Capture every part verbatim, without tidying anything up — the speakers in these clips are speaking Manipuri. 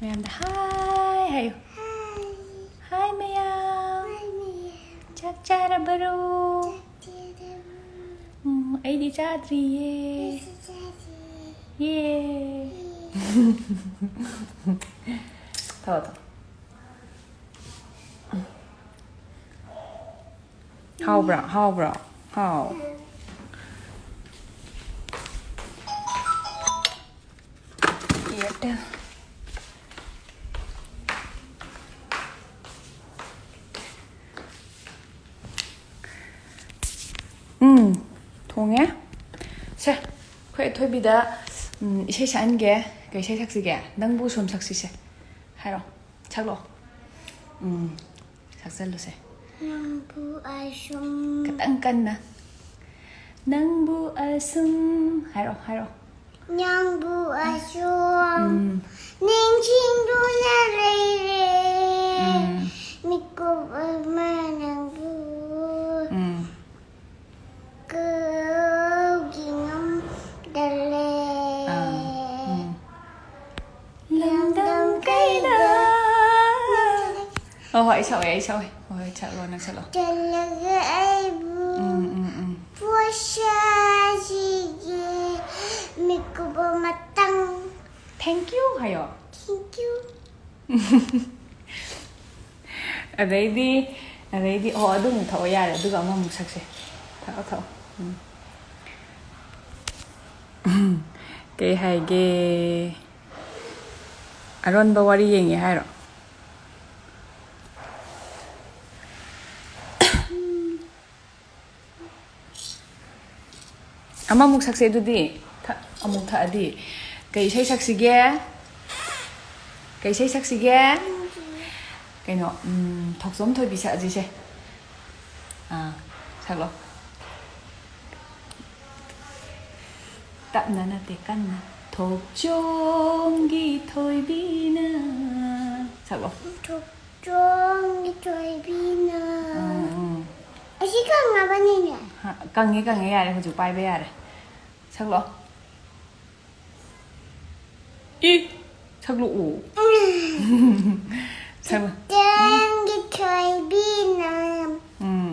ꯃꯌꯥꯝꯗ ꯍꯥꯏ ꯍꯥꯏꯌꯨ꯫ ꯍꯥꯏ ꯃꯌꯥꯝ꯫ ꯆꯥꯛ ꯆꯥꯔꯕꯔꯣ? ꯎꯝ, ꯑꯩꯗꯤ ꯆꯥꯗ꯭ꯔꯤꯌꯦ꯫ ꯌꯦ꯫ ꯊꯛꯑꯣ, ꯊꯛꯑꯣ꯫ ꯍꯥꯎꯕ꯭ꯔꯥ? ꯍꯥꯎꯕ꯭ꯔꯥ? ꯍꯥꯎ꯫ Airtel꯫ ꯎꯝ, ꯊꯣꯡꯉꯦ꯫ ꯁꯦ, ꯑꯩꯈꯣꯏ ꯑꯊꯣꯏꯕꯤꯗ, ꯎꯝ, ꯏꯁꯩ ꯁꯛꯍꯟꯒꯦ꯫ ꯀꯩ ꯏꯁꯩ ꯁꯛꯁꯤꯒꯦ? ꯅꯪꯕꯨ ꯁꯨꯝ ꯁꯛꯁꯤꯁꯦ꯫ ꯍꯥꯏꯔꯣ꯫ ꯁꯛꯂꯣ꯫ ꯎꯝ, ꯁꯛꯆꯜꯂꯨꯁꯦ꯫ ꯅꯪꯕꯨ ꯑꯁꯨꯝ ꯈꯤꯇꯪ ꯀꯟꯅ꯫ ꯅꯪꯕꯨ ꯑꯁꯨꯝ꯫ ꯍꯥꯏꯔꯣ, ꯍꯥꯏꯔꯣ꯫ ꯅꯪꯕꯨ ꯑꯁꯨꯝ ꯎꯝ꯫ ꯅꯤꯡꯁꯤꯡꯗꯨꯅ ꯂꯩꯔꯦ꯫ ꯎꯝ꯫ ꯃꯤꯀꯨꯞ ꯑꯃ ꯅꯪꯕꯨ ꯎꯝ꯫ ꯀꯧꯒꯤ ꯉꯝꯗꯂꯦ꯫ ꯑꯥ, ꯎꯝ꯫ ꯂꯝꯗꯝ ꯀꯩꯗ꯫ ꯍꯣꯏ, ꯍꯣꯏ, ꯑꯩ ꯁꯛꯑꯣꯏ, ꯑꯩ ꯁꯛꯑꯣꯏ꯫ ꯍꯣꯏ, ꯍꯣꯏ, ꯁꯛꯂꯣ, ꯅꯪ ꯁꯛꯂꯣ꯫ ꯆꯠꯂꯒ ꯑꯩꯕꯨ ꯎꯝ, ꯎꯝ, ꯎꯝ꯫ ꯄꯣꯠꯁꯥꯁꯤꯒꯤ ꯃꯤꯀꯨꯞ ꯑꯃꯇꯪ꯫ Thank you ꯍꯥꯏꯌꯣ꯫ Thank you꯫ ꯑꯗꯩꯗꯤ, ꯑꯗꯩꯗꯤ, ꯑꯣ, ꯑꯗꯨꯃꯨꯛ ꯊꯛꯑꯣ, ꯌꯥꯔꯦ, ꯑꯗꯨꯒ ꯑꯃꯃꯨꯛ ꯁꯛꯁꯦ꯫ ꯊꯛꯑꯣ, ꯊꯛꯑꯣ꯫ ꯎꯝ꯫ ꯀꯩ ꯍꯥꯏꯒꯦ? ꯑꯔꯣꯟꯕ ꯋꯥꯔꯤ ꯌꯦꯡꯉꯦ ꯍꯥꯏꯔꯣ? ꯑꯃꯃꯨꯛ ꯁꯛꯁꯦ ꯑꯗꯨꯗꯤ꯫ ꯊꯛ-, ꯑꯃꯨꯛ ꯊꯛꯑꯗꯤ꯫ ꯀꯩ ꯏꯁꯩ ꯁꯛꯁꯤꯒꯦ? ꯀꯩ ꯏꯁꯩ ꯁꯛꯁꯤꯒꯦ? ꯀꯩꯅꯣ, ꯎꯝ, ꯊꯣꯛꯆꯣꯝ ꯊꯣꯏꯕꯤ ꯁꯛꯑꯁꯤꯁꯦ꯫ ꯑꯥ, ꯁꯛꯂꯣ꯫ ꯇꯞꯅ ꯅꯠꯇꯦ, ꯀꯟꯅ꯫ ꯊꯣꯛꯆꯣꯝꯒꯤ ꯊꯣꯏꯕꯤꯅ꯫ ꯁꯛꯂꯣ꯫ ꯊꯣꯛꯆꯣꯝꯒꯤ ꯊꯣꯏꯕꯤꯅ꯫ ꯎꯝ, ꯎꯝ꯫ ꯑꯁꯤ ꯀꯪꯉꯕꯅꯤꯅꯦ꯫ ꯍꯥ, ꯀꯪꯉꯦ, ꯀꯪꯉꯦ, ꯌꯥꯔꯦ, ꯍꯧꯖꯤꯛ ꯄꯥꯏꯕ ꯌꯥꯔꯦ꯫ ꯁꯛꯂꯣ꯫ ꯏ! ꯁꯛꯂꯛꯑꯣ꯫ ꯁꯛꯂꯛ- ꯇꯦꯡꯒꯤ ꯊꯣꯏꯕꯤꯅ ꯎꯝ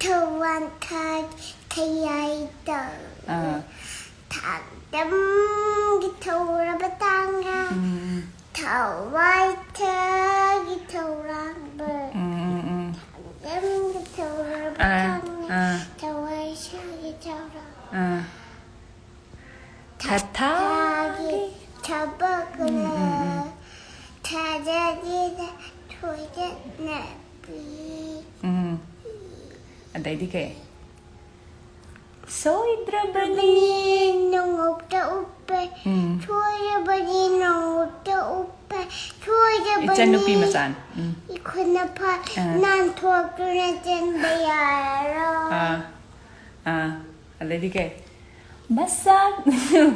ꯊꯧꯋꯥꯟ ꯊꯥ ꯈꯌꯥꯏꯗ ꯑꯥ ꯊꯥꯡꯗꯝꯒꯤ ꯊꯧꯔꯕ ꯇꯥꯡꯒ ꯎꯝ ꯊꯋꯥꯏ ꯊꯥꯒꯤ ꯊꯧꯔꯥꯡꯕ ꯎꯝ ꯎꯝ ꯎꯝ ꯊꯥꯡꯗꯝꯒꯤ ꯊꯧꯔꯕ ꯑꯥ ꯇꯥꯡꯒ ꯑꯥ ꯊꯋꯥꯏ ꯊꯥꯒꯤ ꯊꯧꯔꯥꯡ ꯑꯥ ꯊꯥ ꯊꯥꯒꯤ ꯊꯥꯒꯤ ꯊꯕꯛꯅ ꯊꯥꯖꯗꯦꯅ ꯊꯣꯏꯗꯠꯅꯕꯤ ꯎꯝ ꯑꯗꯩꯗꯤ ꯀꯩ ꯁꯣꯏꯗ꯭ꯔꯕꯅꯤ ꯅꯉꯣꯛꯇ ꯎꯞꯄꯦ ꯎꯝ ꯁꯣꯏꯔꯕꯅꯤ ꯅꯉꯣꯛꯇ ꯎꯞꯄꯦ ꯁꯣꯏꯔꯕꯅꯤ ꯏꯆꯟꯅꯨꯄꯤ ꯃꯆꯥꯅꯤ ꯎꯝ ꯏꯈꯨꯠꯅ ꯐꯥ ꯑꯥ. ꯅꯥꯟꯊꯣꯛꯇꯨꯅ ꯆꯦꯟꯕ ꯌꯥꯔꯔꯣꯏ ꯑꯥ ꯑꯥ ꯑꯗꯩꯗꯤ ꯀꯩ ꯃꯁꯥ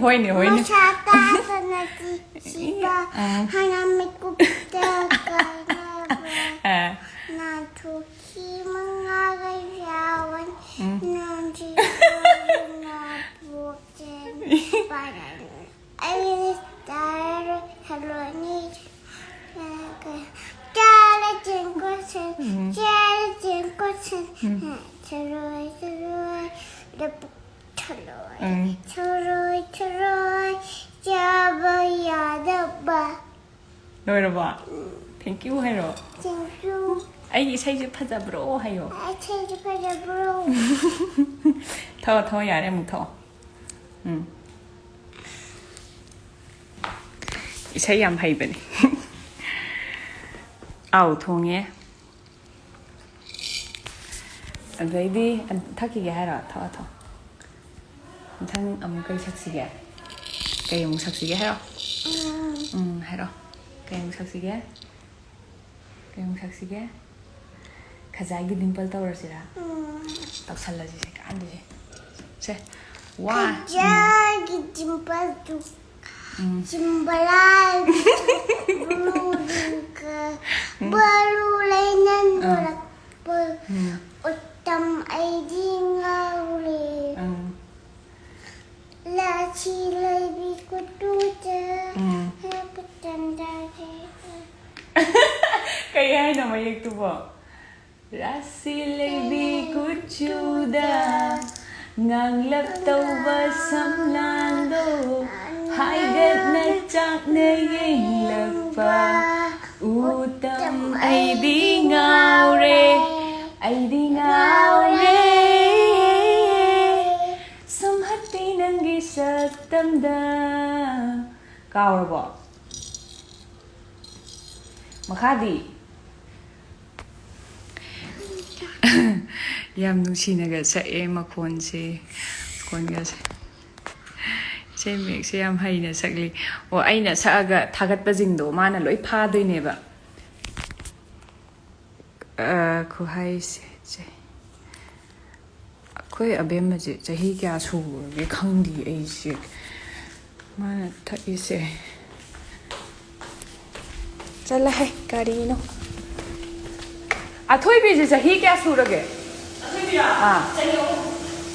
ꯍꯣꯏꯅꯦ ꯍꯣꯏꯅꯦ ꯃꯁꯥ ꯇꯥꯗꯅ ꯁꯤꯕ ꯑꯥ. ꯍꯥꯟꯅ ꯃꯤꯀꯨꯞꯇ ꯀꯥꯏꯅꯕ ꯑꯥ. ꯅꯥꯟꯊꯣꯛꯈꯤ ꯃꯉꯥꯒ ꯌꯥꯋꯟ ꯎꯝ. ꯅꯣꯡꯖꯤꯅ ꯄꯣꯛꯆꯦꯟ ꯄꯥꯏꯔꯅꯤ ꯑꯩ ꯇꯥꯔꯣꯏ ꯍꯜꯂꯣꯅꯤ ꯆꯥꯔ ꯆꯦꯡꯀꯣꯠꯁꯦ ꯎꯝ. ꯆꯥꯔ ꯆꯦꯡꯀꯣꯠꯁꯦ ꯎꯝ. ꯊꯔꯣꯏ ꯊꯔꯣꯏ ꯂꯧꯕꯨꯛ ꯊꯔꯣꯏ ꯎꯝ. ꯊꯔꯣꯏ ꯊꯔꯣꯏ ꯆꯥꯕ ꯌꯥꯗꯕ ꯂꯣꯏꯔꯕꯣ thank you ꯍꯥꯏꯔꯣ ꯆꯦꯡꯀꯨ ꯑꯩꯒꯤ ꯏꯁꯩꯁꯦ ꯐꯖꯕ꯭ꯔꯣ ꯍꯥꯏꯌꯣ ꯑꯩ ꯏꯁꯩꯁꯦ ꯐꯖꯕ꯭ꯔꯣ ꯊꯛꯑꯣ ꯊꯛꯑꯣ ꯌꯥꯔꯦ ꯑꯃꯨꯛ ꯊꯛꯑꯣ ꯎꯝ ꯏꯁꯩ ꯌꯥꯝ ꯍꯩꯕꯅꯦ ꯑꯥꯎ ꯊꯣꯡꯉꯦ ꯑꯗꯩꯗꯤ ꯊꯛꯈꯤꯒꯦ ꯍꯥꯏꯔꯣ ꯊꯛꯑꯣ ꯊꯛꯑꯣ ꯃꯊꯪ ꯑꯃꯨꯛ ꯀꯩ ꯁꯛꯁꯤꯒꯦ ꯀꯩ ꯑꯃꯨꯛ ꯁꯛꯁꯤꯒꯦ ꯍꯥꯏꯔꯣ ꯎꯝ ꯍꯥꯏꯔꯣ ꯀꯩ ꯑꯃꯨꯛ ꯁꯛꯁꯤꯒꯦ ꯀꯩ ꯑꯃꯨꯛ ꯁꯛꯁꯤꯒꯦ ꯈꯖꯥꯏꯒꯤ ꯗꯤꯝꯄꯜ ꯇꯧꯔꯁꯤꯔꯥ ꯇꯧꯁꯜꯂꯁꯤꯁꯦ ꯀꯥꯟꯗꯁꯦ ꯁꯦ ꯋꯥ ꯈꯖꯥꯏꯒꯤ ꯗꯤꯝꯄꯜꯗꯨ ꯆꯤꯝꯕꯔꯥꯏ ꯕ꯭ꯂꯨꯗꯨꯒ ꯕ꯭ꯂꯨ ꯂꯩꯅꯟꯗꯣꯔꯛꯄ ꯎꯇꯝ ꯑꯩꯗꯤ ꯉꯥꯎꯔꯦ ꯎꯝ ꯂꯥꯁꯤ ꯂꯩꯕꯤ ꯀꯨꯇꯨꯗ ꯎꯝ ꯍꯦꯛꯇ ꯇꯟꯖꯥꯁꯦ ꯃꯌꯦꯛꯇꯨꯕꯣ? ꯔꯥꯁꯤ ꯂꯩꯕꯤ ꯀꯨꯆꯨꯗ ꯉꯥꯡꯂꯞ ꯇꯧꯕ ꯁꯝꯂꯥꯡꯗꯣ, ꯍꯥꯏꯒꯠꯅ ꯆꯥꯛꯅ ꯌꯦꯡꯂꯛꯄ ꯎꯇꯝ, ꯑꯩꯗꯤ ꯉꯥꯎꯔꯦ, ꯑꯩꯗꯤ ꯉꯥꯎꯔꯦ꯫ ꯁꯨꯝꯍꯠꯄꯤ ꯅꯪꯒꯤ ꯁꯛꯇꯝꯗ꯫ ꯀꯥꯎꯔꯕꯣ? ꯃꯈꯥꯗꯤ? ꯌꯥꯝ ꯅꯨꯡꯁꯤꯅꯒ ꯁꯛꯑꯦ ꯃꯈꯣꯟꯁꯦ, ꯃꯈꯣꯟꯒꯁꯦ꯫ ꯏꯁꯩ ꯃꯌꯦꯛꯁꯦ ꯌꯥꯝ ꯍꯩꯅ ꯁꯛꯂꯤ꯫ ꯑꯣ, ꯑꯩꯅ ꯁꯛꯑꯒ ꯊꯥꯒꯠꯄꯁꯤꯡꯗꯣ ꯃꯥꯅ ꯂꯣꯏ ꯐꯥꯗꯣꯏꯅꯦꯕ꯫ ꯑ, ꯈꯨꯍꯩꯁꯦ, ꯁꯦ꯫ ꯑꯩꯈꯣꯏ ꯑꯕꯦꯝꯃꯁꯦ ꯆꯍꯤ ꯀꯌꯥ ꯁꯨꯔꯒꯦ ꯈꯪꯗꯦ ꯑꯩꯁꯦ꯫ ꯃꯥꯅ ꯊꯛꯏꯁꯦ꯫ ꯆꯠꯂꯍꯦ, ꯀꯔꯤꯅꯣ? ꯑꯊꯣꯏꯕꯤꯁꯦ ꯆꯍꯤ ꯀꯌꯥ ꯁꯨꯔꯒꯦ? ꯑꯥ꯫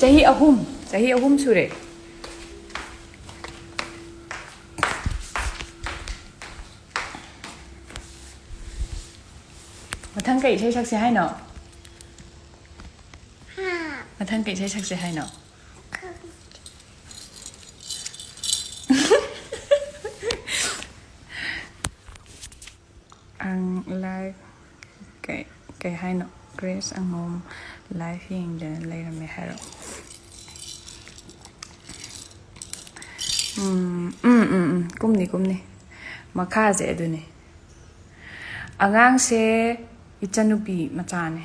ꯆꯍꯤ ꯑꯍꯨꯝ꯫ ꯆꯍꯤ ꯑꯍꯨꯝ ꯁꯨꯔꯦ꯫ ꯃꯊꯪ ꯀꯩ ꯏꯁꯩ ꯁꯛꯁꯦ ꯍꯥꯏꯅꯣ? ꯃꯊꯪ ꯀꯩ ꯏꯁꯩ ꯁꯛꯁꯦ ꯍꯥꯏꯅꯣ? ꯑꯪ, ꯂꯥꯏ-, ꯀꯩ, ꯀꯩ ꯍꯥꯏꯅꯣ? ꯒ꯭ꯔꯦꯁ ꯑꯉꯣꯝ ꯂꯥꯏꯐ ꯌꯦꯡꯗꯅ ꯂꯩꯔꯝꯃꯦ ꯍꯥꯏꯔꯣ? ꯎꯝ, ꯎꯝ, ꯎꯝ, ꯎꯝ, ꯀꯨꯝꯅꯤ, ꯀꯨꯝꯅꯤ꯫ ꯃꯈꯥꯁꯦ ꯑꯗꯨꯅꯤ꯫ ꯑꯉꯥꯡꯁꯦ ꯏꯆꯟꯅꯨꯄꯤ ꯃꯆꯥꯅꯦ꯫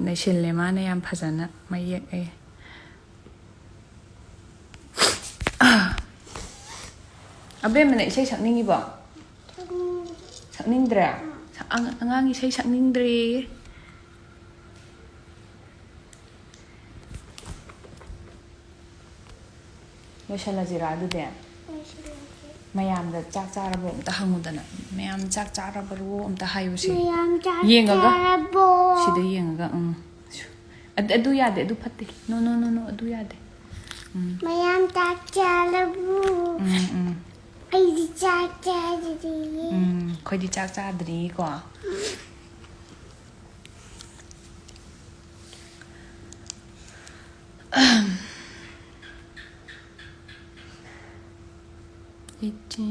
ꯅꯩꯁꯤꯜꯂꯦ ꯃꯥꯅ ꯌꯥꯝ ꯐꯖꯅ ꯃꯌꯦꯛ ꯑꯦ꯫ ꯑꯕꯦꯝꯃꯅ ꯏꯁꯩ ꯁꯛꯅꯤꯡꯉꯤꯕꯣ? ꯁꯛꯅꯤꯡꯗ꯭ꯔꯦ? ꯑꯉꯥꯡ ꯏꯁꯩ ꯁꯛꯅꯤꯡꯗ꯭ꯔꯦꯌꯦ꯫ ꯂꯣꯏꯁꯜꯂꯁꯤꯔꯥ ꯑꯗꯨꯗꯤ? ꯂꯣꯏꯁꯜꯂꯁꯤ꯫ ꯃꯌꯥꯝꯗ ꯆꯥꯛ ꯆꯥꯔꯕꯣ ꯑꯝꯇ ꯍꯪꯉꯨꯗꯅ꯫ ꯃꯌꯥꯝ ꯆꯥꯛ ꯆꯥꯔꯕ꯭ꯔꯣ ꯑꯝꯇ ꯍꯥꯏꯌꯨꯁꯦ꯫ ꯃꯌꯥꯝ ꯆꯥꯛ ꯌꯦꯡꯉꯒ? ꯆꯥꯔꯕꯣ? ꯁꯤꯗ ꯌꯦꯡꯉꯒ, ꯎꯝ꯫ ꯑꯗ-, ꯑꯗꯨ ꯌꯥꯗꯦ, ꯑꯗꯨ ꯐꯠꯇꯦ꯫ No, no, no, no, ꯑꯗꯨ ꯌꯥꯗꯦ꯫ ꯎꯝ꯫ ꯃꯌꯥꯝ ꯆꯥꯛ ꯆꯥꯔꯕꯣ? ꯎꯝ, ꯎꯝ꯫ ꯑꯩꯗꯤ ꯆꯥꯛ ꯆꯥꯗ꯭ꯔꯤꯌꯦ꯫ ꯎꯝ, ꯑꯩꯈꯣꯏꯗꯤ ꯆꯥꯛ ꯆꯥꯗ꯭ꯔꯤꯀꯣ꯫ ꯏꯆꯦ꯫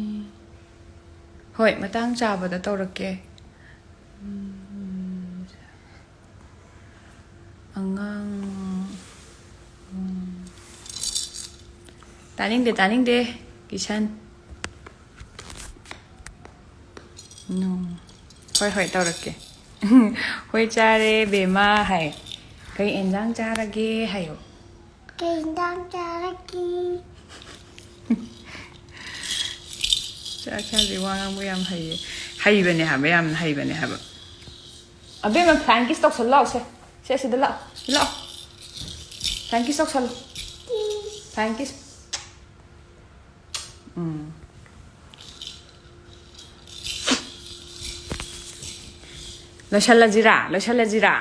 ꯍꯣꯏ, ꯃꯇꯥꯡ ꯆꯥꯕꯗ ꯇꯧꯔꯛꯀꯦ꯫ ꯎꯝ, ꯑꯉꯥꯡ, ꯎꯝ, ꯇꯥꯅꯤꯡꯗꯦ, ꯇꯥꯅꯤꯡꯗꯦ, ꯀꯤꯁꯟ꯫ No. ꯍꯣꯏ, ꯍꯣꯏ, ꯇꯧꯔꯛꯀꯦ꯫ ꯍꯣꯏ, ꯆꯥꯔꯦ, ꯕꯦꯝꯃ, ꯍꯥꯏ꯫ ꯀꯩ ꯑꯦꯟꯖꯥꯡ ꯆꯥꯔꯒꯦ ꯍꯥꯏꯌꯣ꯫ ꯀꯩ ꯏꯟꯖꯥꯡ ꯆꯥꯔꯒꯦ? ꯆꯥꯛ ꯆꯥꯗ꯭ꯔꯤ, ꯋꯥ ꯉꯥꯡꯕ ꯌꯥꯝ ꯍꯩꯌꯦ꯫ ꯍꯩꯕꯅꯦ ꯍꯥꯏꯕ, ꯌꯥꯝꯅ ꯍꯩꯕꯅꯦ ꯍꯥꯏꯕ꯫ ꯑꯕꯦꯝꯃ, flying kiss ꯇꯧꯁꯜꯂꯨ ꯂꯥꯎ, ꯁꯦ꯫ ꯁꯦ, ꯁꯤꯗ ꯂꯥꯛꯑꯣ, ꯁꯤ ꯂꯥꯛꯑꯣ꯫ Flying kiss ꯇꯧꯁꯜꯂꯨ꯫ Flying kiss꯫ ꯎꯝ꯫ ꯂꯣꯏꯁꯜꯂꯁꯤꯔꯥ? ꯂꯣꯏꯁꯜꯂꯁꯤꯔꯥ?